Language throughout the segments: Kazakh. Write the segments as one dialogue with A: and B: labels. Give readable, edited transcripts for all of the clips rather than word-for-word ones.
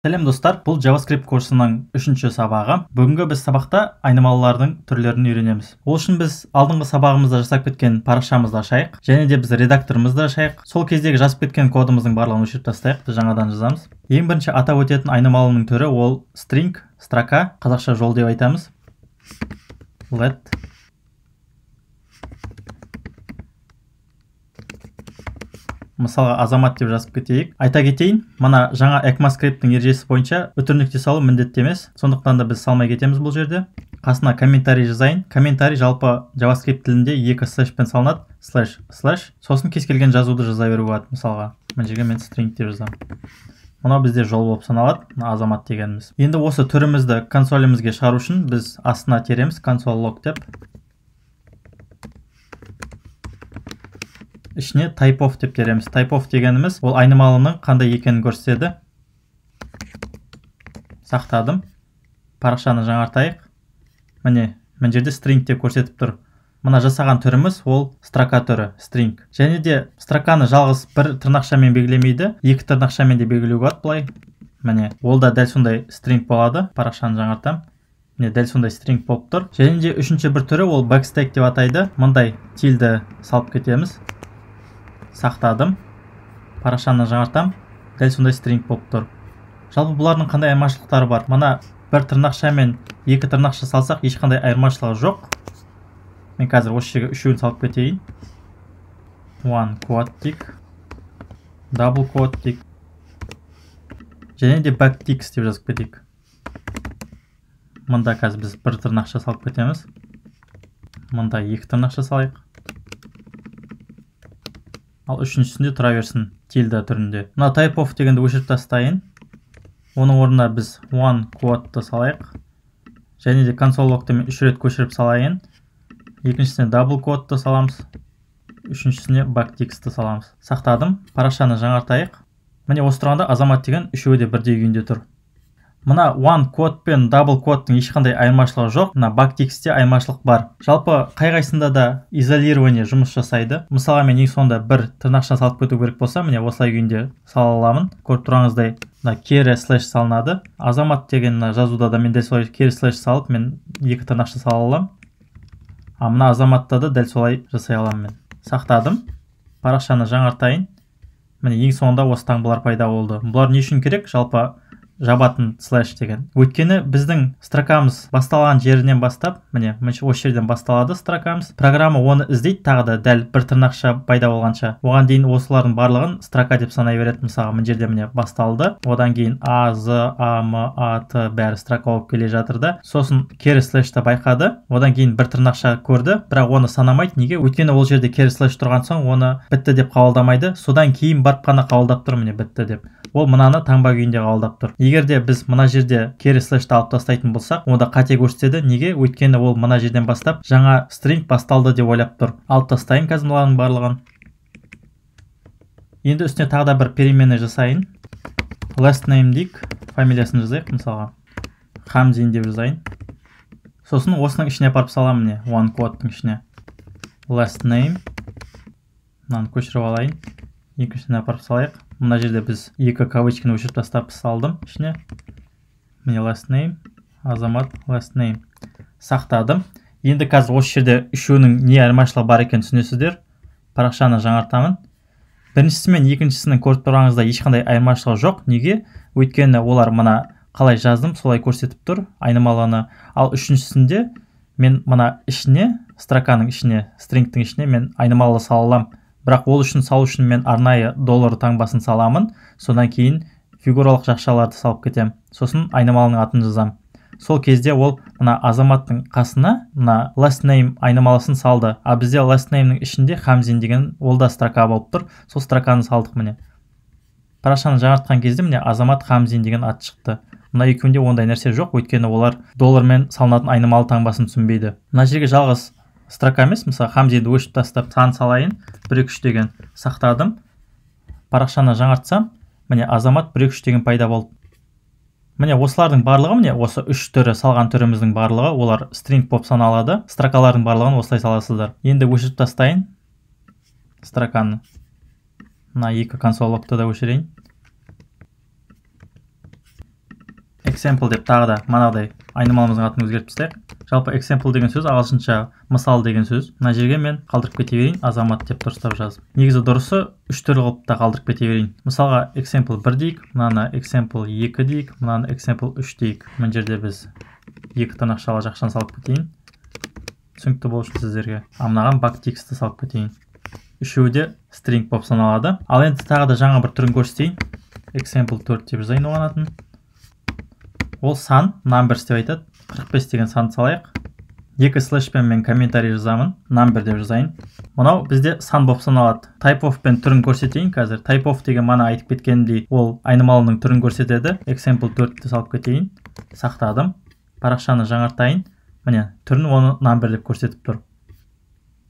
A: Сәлем достар, бұл JavaScript курсының 3-ші сабағы. Бүгінгі біз сабақта айнымалылардың түрлерін үйренеміз. Ол үшін біз алдыңғы сабағымызда жасап кеткен парақшамызды ашайық, және де біз редакторымызды ашайық. Сол кездегі жазып кеткен кодымыздың барлығын өшіріп тастайық, біз жаңадан жазамыз. Ең бірінші атап өтетін айнымалының түрі ол string, строка, қазақша жол деп айтамыз. Let мысалға азамат деп жазып кетейік. Айта кетейін, мына жаңа ECMAScript-тің ережесі бойынша үтір нүкте салу міндетті емес, сондықтан да біз салмай кетеміз бұл жерде. Қасына комментарий жазайын. Комментарий жалпы JavaScript тілінде 2 слэшпен салынады. Слэш, слэш. Сосын кез келген жазуды жаза беруге болады. Мысалға, мына жерге мен string деп жазамын. Мынау бізде жол болып саналады, мына азамат дегеніміз. Енді осы түрімізді консолімізге шығару үшін біз астына тереміз console log деп. Ішіне type of деп тереміз. Type of дегеніміз ол айнымалының қандай екенін көрсетеді. Сақтадым. Парақшаны жаңартайық. Міне, мына жерде string деп көрсетіп тұр. Мына жасаған түріміз ол строка түрі, string. Және де строканы жалғыз бір тырнақшамен белгілемейді, екі тырнақшамен де белгілеуге болады былай. Міне, ол да дәл сондай string болады. Парақшаны жаңартам. Міне, дәл сондай string болып тұр. Және де үшінші бір түрі ол backstack деп атайды. Мындай тильді салып кетеміз. Сақтадым. Парақшаны жаңартам. Дәл сондай string болып тұр. Жалпы бұлардың қандай айырмашылықтары бар? Мына бір тырнақша мен екі тырнақша салсақ ешқандай айырмашылығы жоқ. Мен қазір осы жерге үшеуін салып кетейін. One quote tick, double quote tick, және де backticks деп жазып кетейік. Мында қазір біз бір тырнақша салып кетеміз. Мында екі тырнақша салайық. Ал үшіншісінде тұра берсін тильда түрінде. Мына type of дегенді өшіріп тастайын. Оның орнына біз one quote-ты салайық. Және де console log-ты мен 3 рет көшіріп салайын. Екіншісіне double quote-ты саламыз. Үшіншісіне backticks-ты саламыз. Сақтадым. Парақшаны жаңартайық. Міне осы тұрғанда азамат деген үшеуі де бірдей күйінде тұр. Мына one quote пен double quote-тың ешқандай айырмашылығы жоқ. Мына backticks-те айырмашылық бар. Жалпы қай-қайсында да изолирование жұмыс жасайды. Мысалға мен ең соңында бір тырнақша салып кету керек болса, міне осылай күйінде сала аламын. Көріп тұрғаныңыздай, мына кері слэш салынады. Азамат деген мына жазуда да мен дәл солай кері слэш салып, мен екі тырнақша сала аламын. А мына азаматта да дәл солай жасай аламын мен. Сақтадым. Парақшаны жаңартайын. Міне ең соңында осы таңбалар пайда болды. Бұлар не үшін керек? Жалпы жабатын слэш деген. Өйткені біздің строкамыз басталған жерінен бастап, міне, осы жерден басталады строкамыз. Программа оны іздейді тағы да дәл бір тырнақша пайда болғанша. Оған дейін осылардың барлығын строка деп санай береді. Мысалға, мына жерде міне басталды. Одан кейін А, З, А, М, А, Т бәрі строка болып келе жатыр да. Сосын кері слэшті байқады. Одан кейін бір тырнақша көрді, бірақ оны санамайды. Неге? Өйткені ол жерде кері слэш тұрған соң оны бітті деп қабылдамайды. Содан кейін барып қана қабылдап тұр, міне бітті деп. Ол мынаны таңба күйінде қабылдап тұр. Егер де біз мына жерде кері слэшті алып тастайтын болсақ, онда қате көрсетеді. Неге? Өйткені ол мына жерден бастап жаңа string басталды деп ойлап тұр. Алып тастайын қазір мыналардың барлығын. Енді үстіне тағы да бір переменный жасайын. Last name дейік, фамилиясын жазайық, мысалға Хамзин деп жазайын. Сосын осының ішіне апарып саламын, міне one quote-тың ішіне. Last name. Мынаны көшіріп алайын. Екіншісіне апарып салайық. Мына жерде біз екі кавычканы өшіріп тастап салдым ішіне. Міне last name, Азамат last name. Сақтадым. Енді қазір осы жерде үшеуінің не айырмашылығы бар екенін түсінесіздер. Парақшаны жаңартамын. Біріншісі мен екіншісінің көріп тұрғаныңыздай ешқандай айырмашылығы жоқ. Неге? Өйткені олар мына қалай жаздым, солай көрсетіп тұр айнымалыны. Ал үшіншісінде мен мына ішіне, строканың ішіне, стрингтің ішіне мен айнымалы сала аламын. Бірақ ол үшін салу үшін мен арнайы доллар таңбасын саламын. Содан кейін фигуралық жақшаларды салып кетемін. Сосын айнымалының атын жазамын. Сол кезде ол мына азаматтың қасына мына last name айнымалысын салды. А бізде last name'нің ішінде Хамзин деген ол да строка болып тұр. Сол строканы салдық міне. Парақшаны жаңартқан кезде міне Азамат Хамзин деген ат шықты. Мына екеуінде ондай нәрсе жоқ, өйткені олар доллармен салынатын айнымалы таңбасын түсінбейді. Мына жерге жалғыз строка емес, мысалы Хамзинді өшіріп тастап сан салайын, 1 2 3 деген сақтадым. Парақшаны жаңартсам, міне Азамат 1 2 3 деген пайда болды. Міне осылардың барлығы, міне осы үш түрі салған түріміздің барлығы, олар string болып саналады. Строкалардың барлығын осылай саласыздар. Енді өшіріп тастайын строканы. Мына екі console log-ты да өшірейін. Example деп тағы да манағыдай айнымалымыздың атын өзгертіп тастайық. Жалпы example деген сөз ағылшынша мысал деген сөз. Мына жерге мен қалдырып кете берейін, азамат деп дұрыстап жазып. Негізі дұрысы үш түрлі қылып та қалдырып кете берейін. Мысалға example 1 дейік, мынаны example 2 дейік, мынаны example 3 дейік. Мына жерде біз екі тырнақшалы жақшаны салып кетейін. Түсінікті болу үшін сіздерге. А мынаған backticksті салып кетейін. Үшеуі де string болып саналады. Ал енді тағы да жаңа бір түрін көрсетейін. Example 4 деп жазайын оған атын. Ол сан, numbers деп айтады. 45 деген санды салайық. Екі слэшпен мен комментарий жазамын. Number деп жазайын. Мынау бізде сан болып саналады. Type of пен түрін көрсетейін қазір. Type of деген мана айтып кеткенімдей, ол айнымалының түрін көрсетеді. Example 4-ті салып кетейін. Сақтадым. Парақшаны жаңартайын. Міне, түрін оны number деп көрсетіп тұр.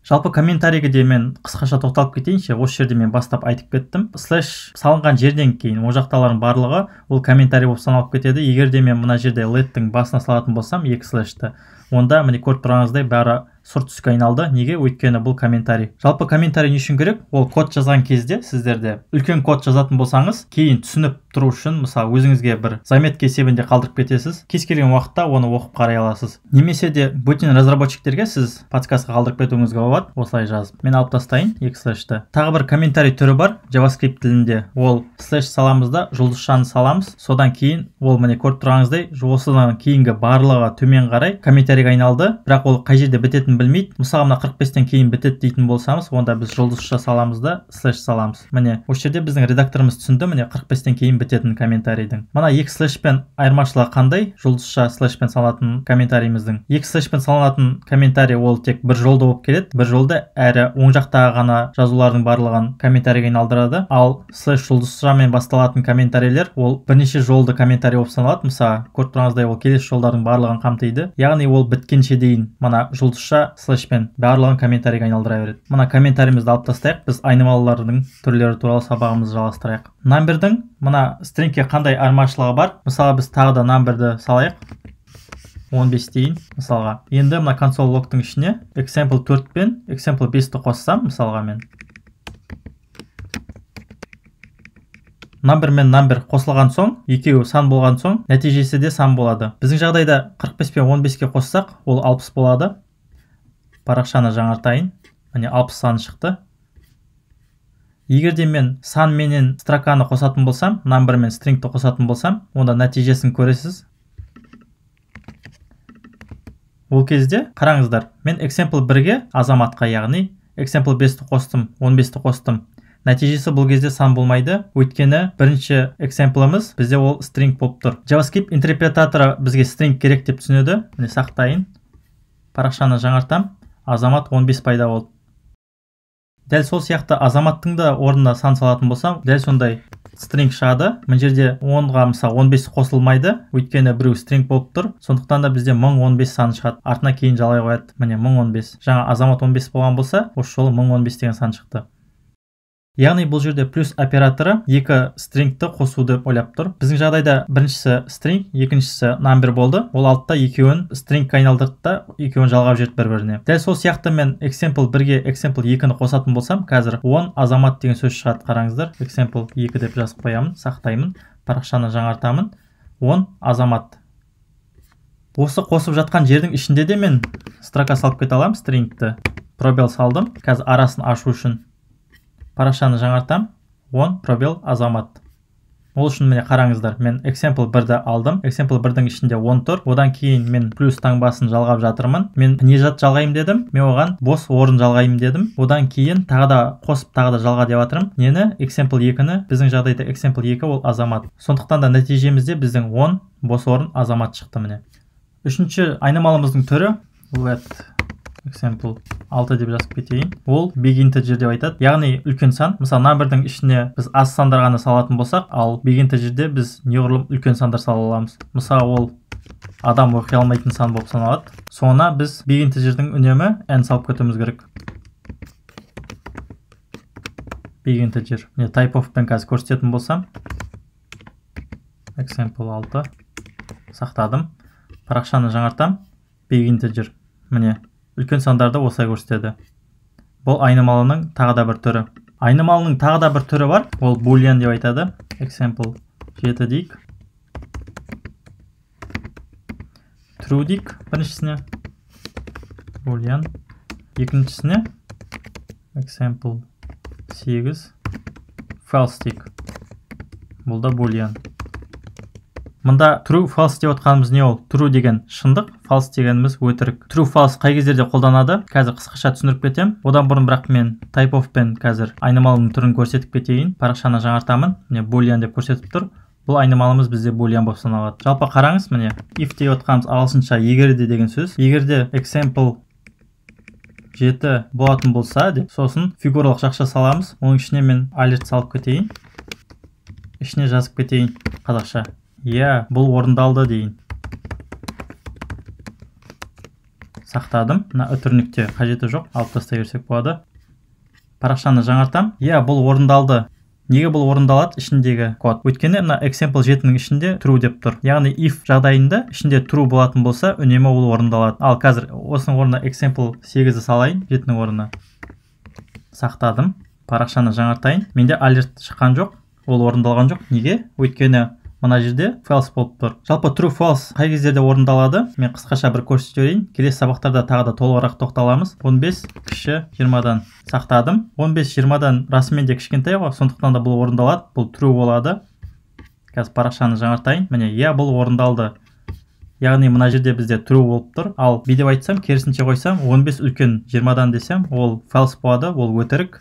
A: Жалпы комментарийге де мен қысқаша тоқталып кетейінші. Осы жерде мен бастап айтып кеттім. Слэш салынған жерден кейін ол жақталардың барлығы ол комментарий болып саналып кетеді. Егер де мен мына жерде let-тің басына салатын болсам, екі слэшті, онда міне көріп тұрғаныңыздай бәрі сұр түске айналды. Неге? Өйткені бұл комментарий. Жалпы комментарий не үшін керек? Ол код жазған кезде сіздерде үлкен код жазатын болсаңыз, кейін түсініп тұру үшін, мысалы, өзіңізге бір заметка есебінде қалдырып кетесіз. Кез келген уақытта оны оқып қарай аласыз. Немесе де бөтен разработчиктерге сіз подсказка қалдырып кетуіңізге болады, осылай жазып. Мен алып тастайын екі слэшті. Тағы бір комментарий түрі бар JavaScript тілінде. Ол слэш саламыз да, жұлдызшаны саламыз. Содан кейін ол міне көріп тұрғаныңыздай, осыдан кейінгі барлығы төмен қарай комментарийге айналды. Бірақ ол қай жерде бітетінін білмейді. Мысалға, мына 45-тен кейін бітеді дейтін болсамыз, онда біз жұлдызша саламыз да, слэш саламыз. Міне, осы жерде біздің редакторымыз түсінді, міне 45-тен кейін бітетін комментарийдің. Мына екі слэшпен айырмашылығы қандай? Жұлдызша слэшпен салатын комментарийіміздің. Екі слэшпен салынатын комментарий ол тек бір жолды болып келеді. Бір жолды әрі оң жақтағы ғана жазулардың барлығын комментарийге айналдырады. Ал слэш жұлдызшамен басталатын комментарийлер ол бірнеше жолды комментарий болып саналады. Мысалы, көріп тұрғаныңыздай, ол келесі жолдардың барлығын қамтиды. Яғни ол біткенше дейін мына жұлдызша слэшпен барлығын комментарийге айналдыра береді. Мына комментарийімізді алып тастайық, біз айнымалылардың түрлері туралы сабағымызды жалғастырайық. Number'дің мына stringке қандай айырмашылығы бар? Мысалы, біз тағы да number'ді салайық. 15 дейін мысалға. Енді мына console log'тың ішіне example 4 пен example 5-ті қоссам, мысалға мен number мен number қосылған соң, екеуі сан болған соң, нәтижесі де сан болады. Біздің жағдайда 45 пен 15-ке қоссақ, ол 60 болады. Парақшаны жаңартайын. Міне 60 саны шықты. Егер де мен сан менен строканы қосатын болсам, number мен stringті қосатын болсам, онда нәтижесін көресіз. Ол кезде қараңыздар, мен example 1-ге азаматқа, яғни example 5-ті қостым, 15-ті қостым. Нәтижесі бұл кезде сан болмайды, өйткені бірінші example'ымыз бізде ол string болып тұр. JavaScript интерпретаторы бізге string керек деп түсінеді. Міне сақтайын. Парақшаны жаңартам. Азамат 15 пайда болды. Дәл сол сияқты азаматтың да орнына сан салатын болсам, дәл сондай string шығады. Мына жерде 10-ға мысалы 15 қосылмайды, өйткені біреу string болып тұр. Сондықтан да бізде 1015 саны шығады. Артына кейін жалай қояды. Міне 1015. Жаңа азамат 15 болған болса, осы жолы 1015 деген сан шықты. Яғни бұл жерде плюс операторы екі стрингті қосуды ойлап тұр. Біздің жағдайда біріншісі string, екіншісі number болды. Ол алтта екеуін stringке айналдырды да, екеуін жалғап жіберді бір-біріне. Дәл сол сияқты мен example 1-ге example 2-ні қосатын болсам, қазір 10 азамат деген сөз шығады, қараңыздар. Example 2 деп жазып қоямын, сақтаймын, парақшаны жаңартамын. 10 азамат. Осы қосып жатқан жердің ішінде де мен строка салып кете аламын, stringті. Пробел салдым. Қазір арасын ашу үшін парақшаны жаңартам. 10 пробел азамат. Ол үшін міне қараңыздар, мен example 1-ді алдым. Example 1-дің ішінде 10 тұр. Одан кейін мен плюс таңбасын жалғап жатырмын. Мен не зат жалғаймын дедім? Мен оған бос орын жалғаймын дедім. Одан кейін тағы да қосып, тағы да жалға деп жатырмын. Нені? Example 2-ні. Біздің жағдайда example 2 ол азамат. Сондықтан да нәтижемізде біздің 10 бос орын азамат шықты міне. Үшінші айнымалымыздың түрі let example 6 деп жазып кетейін. Ол big integer деп айтады. Яғни үлкен сан. Мысалы, number'дің ішіне біз аз сандар ғана салатын болсақ, ал big integer'де біз неғұрлым үлкен сандар сала аламыз. Мысалы, ол адам оқи алмайтын сан болып саналады. Соңына біз big integer'дің үнемі n салып кетуіміз керек. Big integer. Міне type of пен қазір көрсететін болсам, example 6 сақтадым. Парақшаны жаңартам. Big integer. Міне үлкен сандарды осылай көрсетеді. Бұл айнымалының тағы да бір түрі. Айнымалының тағы да бір түрі бар. Ол boolean деп айтады. Example 7 дейік. True дейік біріншісіне, boolean, екіншісіне example 8 false дейік. Бұл да boolean. Мында true false деп отқанымыз не ол? True деген шындық, false дегеніміз өтірік. True false қай кездерде қолданады? Қазір қысқаша түсіндіріп кетемін. Одан бұрын бірақ мен type of пен қазір айнымалының түрін көрсетіп кетейін. Парақшаны жаңартамын. Міне boolean деп көрсетіп тұр. Бұл айнымалымыз бізде boolean болып саналады. Жалпы қараңыз, міне if деп отқанымыз ағылшынша егер де деген сөз. Егер де example 7 болатын болса деп, сосын фигуралық жақша саламыз. Оның ішіне мен alert салып кетейін. Ішіне жазып кетейін қазақша. Иә, бұл орындалды дейін. Сақтадым. Мына үтір нүкте қажеті жоқ, алып тастай берсек болады. Парақшаны жаңартам. Иә, бұл орындалды. Неге бұл орындалады ішіндегі код? Өйткені мына example 7-нің ішінде true деп тұр. Яғни if жағдайында ішінде true болатын болса, үнемі ол орындалады. Ал қазір осының орнына example 8-ді салайын, 7-нің орнына. Сақтадым. Парақшаны жаңартайын. Менде alert шыққан жоқ, ол орындалған жоқ. Неге? Өйткені мына жерде false болып тұр. Жалпы true false қай кездерде орындалады? Мен қысқаша бір көрсетіп жіберейін. Келесі сабақтарда тағы да толығырақ тоқталамыз. 15 кіші 20-дан. Сақтадым. 15 20-дан расымен де кішкентай ғой, сондықтан да бұл орындалады, бұл true болады. Қазір парақшаны жаңартайын. Міне, иә, бұл орындалды. Яғни мына жерде бізде true болып тұр. Ал бүй деп айтсам, керісінше қойсам, 15 үлкен 20-дан десем, ол false болады, ол өтірік.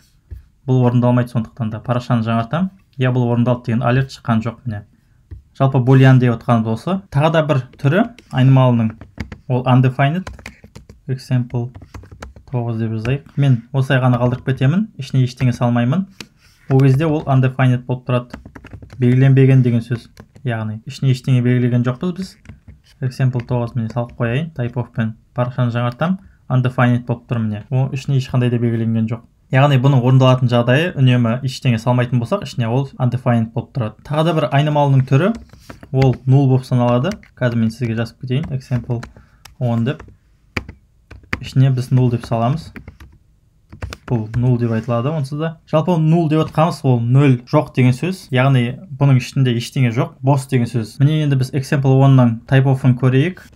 A: Бұл орындалмайды, сондықтан да парақшаны жаңартам. Иә, бұл орындалды деген alert шыққан жоқ, міне. Жалпы boolean деп отқанымыз осы. Тағы да бір түрі айнымалының, ол undefined. Example 9 деп жазайық. Мен осылай ғана қалдырып кетемін, ішіне ештеңе салмаймын. Ол кезде ол undefined болып тұрады. Белгіленбеген деген сөз. Яғни ішіне ештеңе белгілеген жоқпыз біз. Example 9 міне салып қояйын. Type of пен парақшаны жаңартам. Undefined болып тұр міне. Ол ішіне ешқандай да белгіленген жоқ. Яғни бұның орындалатын жағдайы үнемі ештеңе салмайтын болсақ, ішіне ол undefined болып тұрады. Тағы да бір айнымалының түрі, ол null болып саналады. Қазір мен сізге жазып кетейін. Example 10 деп. Ішіне біз null деп саламыз. Бұл null деп айтылады онсыз да. Жалпы null деп отқанымыз ол 0 жоқ деген сөз. Яғни бұның ішінде ештеңе жоқ, бос деген сөз. Міне енді біз example 10-ның type of-ын көрейік.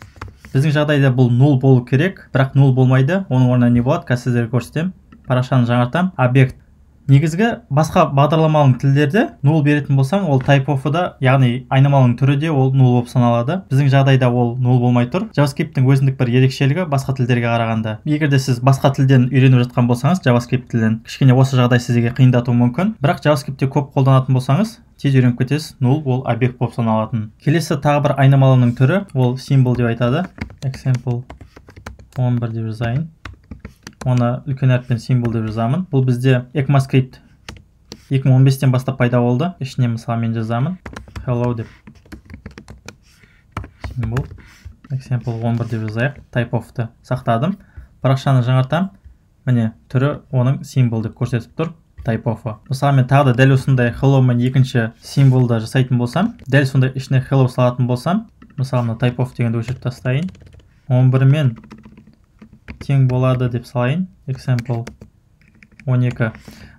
A: Біздің жағдайда бұл null болу керек, бірақ null болмайды. Оның орнына не болады? Қазір сіздерге көрсетемін. Парақшаны жаңартам. Объект. Негізгі басқа бағдарламалық тілдерде null беретін болсаң, ол type of-ы да, яғни айнымалының түрі де ол null болып саналады. Біздің жағдайда ол null болмай тұр. JavaScript-тің өзіндік бір ерекшелігі басқа тілдерге қарағанда. Егер де сіз басқа тілден үйреніп жатқан болсаңыз, JavaScript тілін, кішкене осы жағдай сізге қиындатуы мүмкін. Бірақ JavaScript-те көп қолданатын болсаңыз, тез үйреніп кетесіз, null ол объект болып саналатын. Келесі тағы бір айнымалының түрі, ол symbol деп айтады. Example 11 деп жазайын. Оны үлкен әріппен символ деп жазамын. Бұл бізде ECMAScript 2015-тен бастап пайда болды. Ішіне мысалы мен жазамын hello деп. Символ example 11 деп жазайық. Type of-ты сақтадым. Парақшаны жаңартам. Міне түрі оның символ деп көрсетіп тұр. Type of-ы. Мысалы мен тағы да дәл осындай hello мен екінші символды жасайтын болсам, дәл сондай ішіне hello салатын болсам, мысалы мына type of дегенді өшіріп тастайын. 11 мен тең болады деп салайын. Example 12.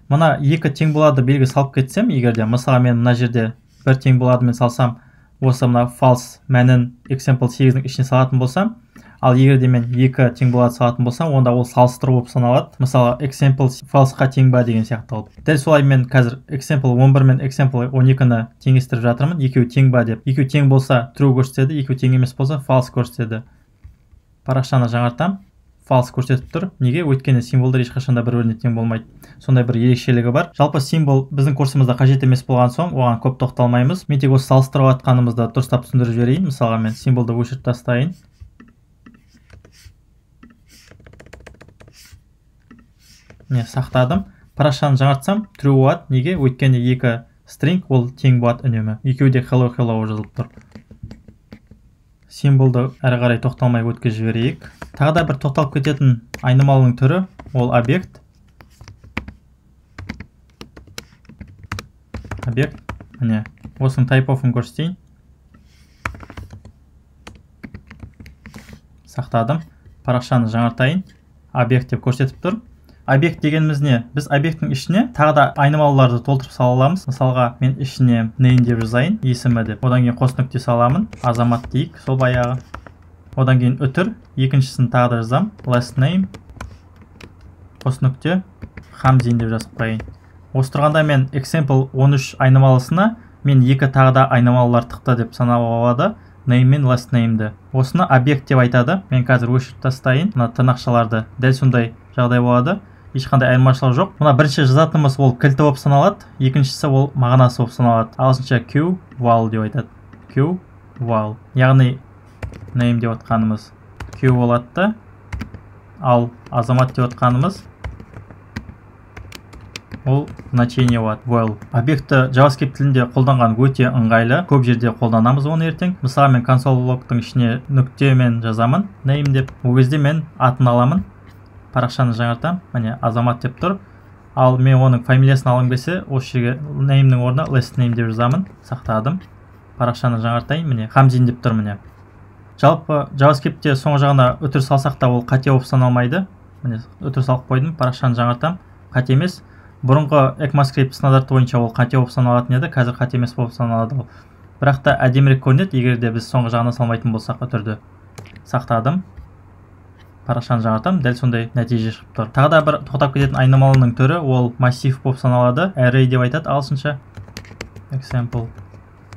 A: Мына екі тең болады белгі салып кетсем, егер де мысалы мен мына жерде бір тең болады мен салсам, осы мына false мәнін example 8-нің ішіне салатын болсам, ал егер де мен екі тең болады салатын болсам, онда ол салыстыру болып саналады. Мысалы example false-қа тең ба деген сияқты қылып. Дәл солай мен қазір example 11 мен example 12-ні теңестіріп жатырмын. Екеуі тең ба деп. Екеуі тең болса true көрсетеді, екеуі тең емес болса false көрсетеді. Парақшаны жаңартам. False көрсетіп тұр. Неге? Өйткені символдар ешқашан да бір-біріне тең болмайды. Сондай бір ерекшелігі бар. Жалпы символ біздің курсымызда қажет емес болған соң, оған көп тоқталмаймыз. Мен тек осы салыстырып жатқанымызды дұрыстап түсіндіріп жіберейін. Мысалға мен символды өшіріп тастайын. Міне сақтадым. Парақшаны жаңартсам true болады. Неге? Өйткені екі string ол тең болады үнемі. Екеуі де hello hello жазылып тұр. Символды әрі қарай тоқталмай өткізіп жіберейік. Тағы да бір тоқталып кететін айнымалының түрі ол объект. Объект. Міне, осының type of-ын көрсетейін. Сақтадым. Парақшаны жаңартайын. Объект деп көрсетіп тұр. Объект дегеніміз не? Біз объекттің ішіне тағы да айнымалыларды толтырып сала аламыз. Мысалға мен ішіне name деп жазайын, есімі деп. Одан кейін қос нүкте саламын. Азамат дейік, сол баяғы. Одан кейін үтір, екіншісін тағы да жазамын. Last name қос нүкте Хамзин деп жазып қояйын. Осы тұрғанда мен example 13 айнымалысына мен екі тағы да айнымалылар тықты деп санауға болады. Name мен last name'ді. Осыны объект деп айтады. Мен қазір өшіріп тастайын мына тырнақшаларды. Дәл сондай жағдай болады. Ешқандай айырмашылық жоқ. Мына бірінші жазатынымыз ол кілті болып саналады, екіншісі ол мағынасы болып саналады. Ағылшынша key val деп айтады. Key val. Яғни name деп отқанымыз key болады да, ал азамат деп отқанымыз ол значение болады, val. Объектті JavaScript тілінде қолданған өте ыңғайлы, көп жерде қолданамыз оны ертең. Мысалы, мен console logтың ішіне нүктемен жазамын name деп. Ол кезде мен атын аламын. Парақшаны жаңартамын, міне Азамат деп тұр. Ал мен оның фамилиясын алғым келсе, осы жерге name'нің орнына last name деп жазамын. Сақтадым. Парақшаны жаңартайын, міне Хамзин деп тұр, міне. Жалпы JavaScriptте соңғы жағына үтір салсақ та ол қате болып саналмайды. Міне үтір салып қойдым, парақшаны жаңартамын, қате емес. Бұрынғы ECMAScript стандарты бойынша ол қате болып саналатын еді, қазір қате емес болып саналады ол. Бірақ та әдемірек көрінеді, егер де біз соңғы жағына салмайтын болсақ үтірді. Сақтадым. Парақшаны жаңартамын, дәл сондай нәтиже шығып тұр. Тағы да бір тоқтап кететін айнымалының түрі ол массив болып саналады. Array деп айтады ағылшынша. Example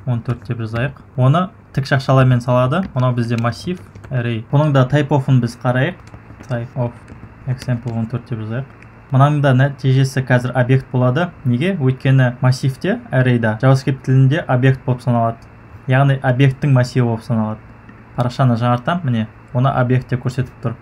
A: 14 деп жазайық. Оны тік жақшалармен салады. Мынау бізде массив array. Бұның да type of-ын біз қарайық. Type of example 14 деп жазайық. Мынаның да нәтижесі қазір объект болады. Неге? Өйткені массивте, arrayда JavaScript тілінде объект болып саналады. Яғни объекттің массиві болып саналады. Парақшаны жаңартамын, міне, оны объект деп көрсетіп тұр.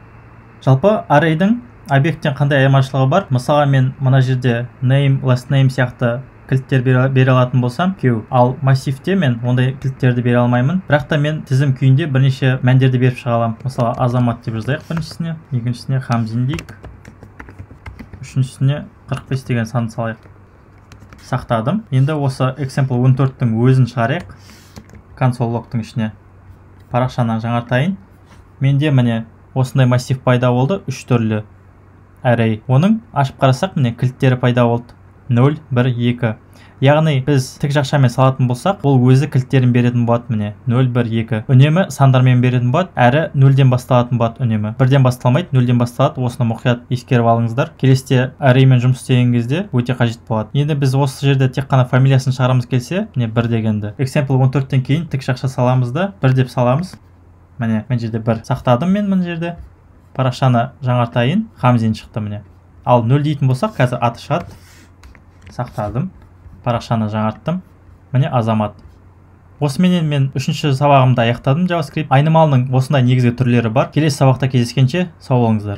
A: Жалпы arrayдің объекттен қандай айырмашылығы бар? Мысалға, мен мына жерде name, last name сияқты кілттер бере алатын болсам, key. Ал массивте мен ондай кілттерді бере алмаймын. Бірақ та мен тізім күйінде бірнеше мәндерді беріп шыға аламын. Мысалы, Азамат деп жазайық біріншісіне, екіншісіне Хамзин дейік, үшіншісіне 45 деген санды салайық. Сақтадым. Енді осы example 14-тің өзін шығарайық console logтың ішіне. Парақшаны жаңартайын. Менде міне осындай массив пайда болды, үш түрлі array. Оның ашып қарасақ, міне кілттері пайда болды. 0, 1, 2. Яғни біз тік жақшамен салатын болсақ, ол өзі кілттерін беретін болады, міне 0, 1, 2. Үнемі сандармен беретін болады, әрі 0-ден басталатын болады үнемі. 1-ден басталмайды, 0-ден басталады. Осыны мұқият ескеріп алыңыздар. Келесіде arrayмен жұмыс істеген кезде өте қажет болады. Енді біз осы жерде тек қана фамилиясын шығарамыз келсе, міне 1 дегенді. Example 14-тен кейін тік жақша саламыз да 1 деп саламыз. Міне, мына жерде 1 сақтадым мен мына жерде. Парақшаны жаңартайын, Хамзин шықты міне. Ал 0 дейтін болсақ, қазір аты шығады. Сақтадым. Парақшаны жаңарттым. Міне Азамат. Осыменен мен үшінші сабағымды аяқтадым JavaScript. Айнымалының осындай негізгі түрлері бар. Келесі сабақта кездескенше сау болыңыздар.